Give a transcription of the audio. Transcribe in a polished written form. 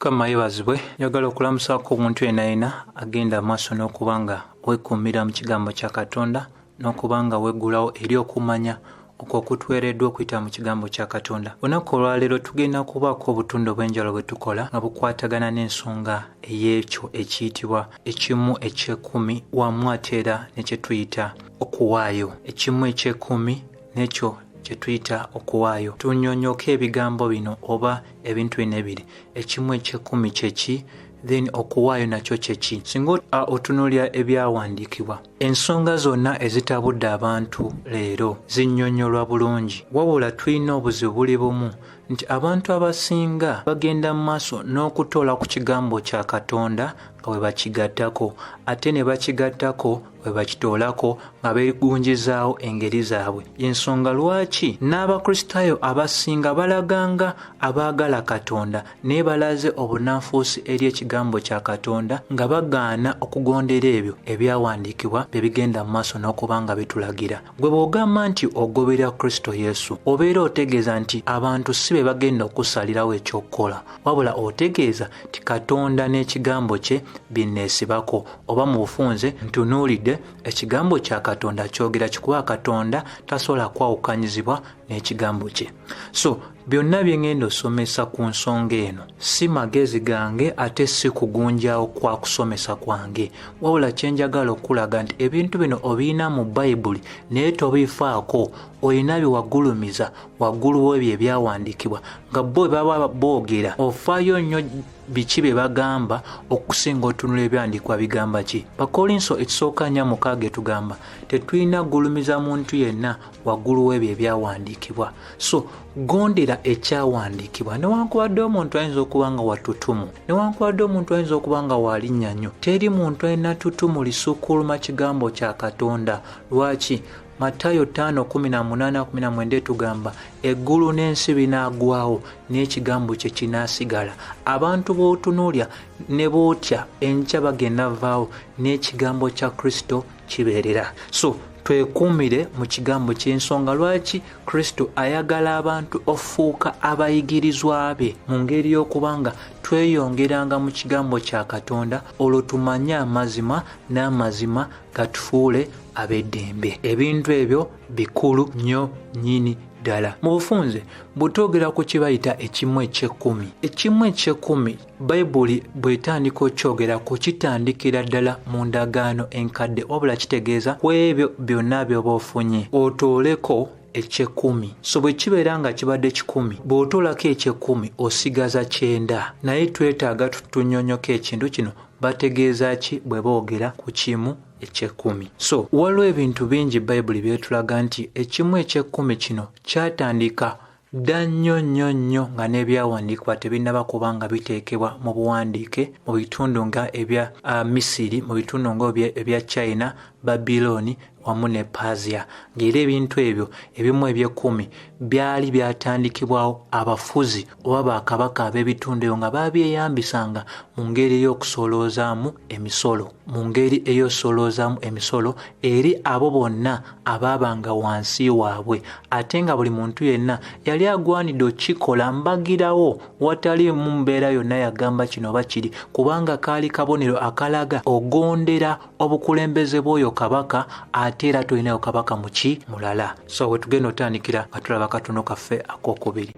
Mukama yeebazibwe. Njagala okulamusaako omuntu yenna yenna agenda maaso n'okuba nga weekuumira mu kigambo kya Katonda n'okuba nga weggulawo eri okumanya okwo okutuweereddwa okuyita mu kigambo kya Katonda. Olunaku olwaleero tugenda kubaako obutundu obw'enjawulo bwe tukola nga bukwatagana n'ensonga ey'ekyo ekiyitibwa ekimu eky'ekkumi wamu ate era ne kye tuyita okuwaayo. Ekimu eky'ekkumi n'ekyo kye tuyita okuwaayo. Tunnyonnyoke ebigambo bino oba ebintu bino ebiri. Ekimu eky'ekkumi kye ki? Then okuwaayo nakyo kye ki? Singa otunuulira ebyawandiikibwa, ensonga zonna ezitabudde abantu leero zinnyonnyolwa bulungi. Wabula tulina obuzibu buli bumu nti abantu abasinga bagenda mu maaso n'okutoola ku kigambo kya Katonda nga bwe bakigattako, ate ne bakigattako bwe bakitoolako nga beegunjizaawo engeri zaabwe. Y'ensonga lwaki n'Abakristaayo abasinga balaga nga abaagala Katonda naye balaze obunnanfuusi eri ekigambo kya Katonda nga bagaana okugondera ebyo ebyawandiikibwa bye bigenda mu maaso n'okuba nga bitulagira. Gwe bw'ogamba nti ogoberera Kristo Yesu, obeera otegeeza nti abantu si be bagenda okukusalirawo eky'okukola, wabula otegeeza nti Katonda n'ekigambo kye binneesibako, oba mu bufunze ntunuulidde ekigambo kya Katonda kyogera ki, kuba Katonda tasobola kwawukanyizibwa n'ekigambo kye. So byonna bye ŋŋenda osomesa ku nsonga eno si magezi gange ate si kugunjaawo kwa kusomesa kwange, wabula kye njagala okulaga nti ebintu bino obirina mu Bayibuli naye tobifaako, olina bye wagulumiza waggulu w'ebyo ebyawandiikibwa nga bo bwe baba boogera ofaayo nnyo biki bye bagamba okusinga otunula ebyandiikibwa bigamba ki. Bakkolinso ekisooka 4:6 etugamba tetulina gulumiza muntu yenna waggulu w'ebyo ebyawandiikibwa. So gondera ekyawandiikibwa, newankubadde omuntu ayinza okuba nga watutumu, newankubadde omuntu ayinza okuba nga walinnya nnyo, teri muntu alina tutumu lisukkuluma kigambo kya Katonda. Lwaki? Matayo 5:18-19 etugamba eggulu n'ensi binaagwawo n'ekigambo kye kinaasigala. Abantu b'otunuulya ne bootya enkya bagenda vaawo n'ekigambo kya Kristo kibeerera. So twekuumire mu kigambo ky'ensonga lwaki Kristo ayagala abantu ofuuka abayigirizwa be mu ngeri y'okuba nga tweyongeranga mu kigambo kya Katonda, olwo tumanye amazima n'amazima gatufuule ab'eddembe. Ebintu ebyo bikulu nnyo nnyini ddala. Mu bufunze bwe twogera ku kye bayita ekimu eky'ekkumi, ekimu eky'ekkumi Bayibuli bw'etandika okyogerako kitandikira ddala mu ndagaano enkadde, wabula kitegeeza ku ebyo byonna by'oba ofunye otooleko eky'ekkumi. So bwe kibeera nga kibadde 100, bw'otoolako eky'ekkumi osigaza 90. Naye twetaaga tunnyonnyoke ekintu kino, bategeeza ki bwe boogera ku kimu eky'ekkumi. So waliwo ebintu bingi Bayibuli by'etulaga nti ekimu eky'ekkumi kino kyatandika dda nnyo nnyo nnyo nga n'ebyawandiikibwa tebinnaba kuba nga biteekebwa mu buwandiike mu bitundu nga ebya Misiri, mu bitundu nga ebya China, Babilooni wamu ne Persia, ng'era ebintu ebyo ebimu eby'ekkumi byali byatandikibwawo abafuzi oba bakabaka ab'ebitundu ebyo nga babyeyambisanga mu ngeri ey'okusoloozaamu emisolo, mu ngeri ey'okusoloozaamu emisolo eri abo bonna abaabanga wansi waabwe, ate nga buli muntu yenna yali agwanidde okukikola mbagirawo watali mu mbeera yonna yagamba kino oba kiri, kubanga kaali kabonero akalaga ogondera obukulembeze bw'oyo kabaka, ate era tolinayo kabaka muki mulala. So we tugenda otandikira nga tulaba katono kaffe ak'okubiri.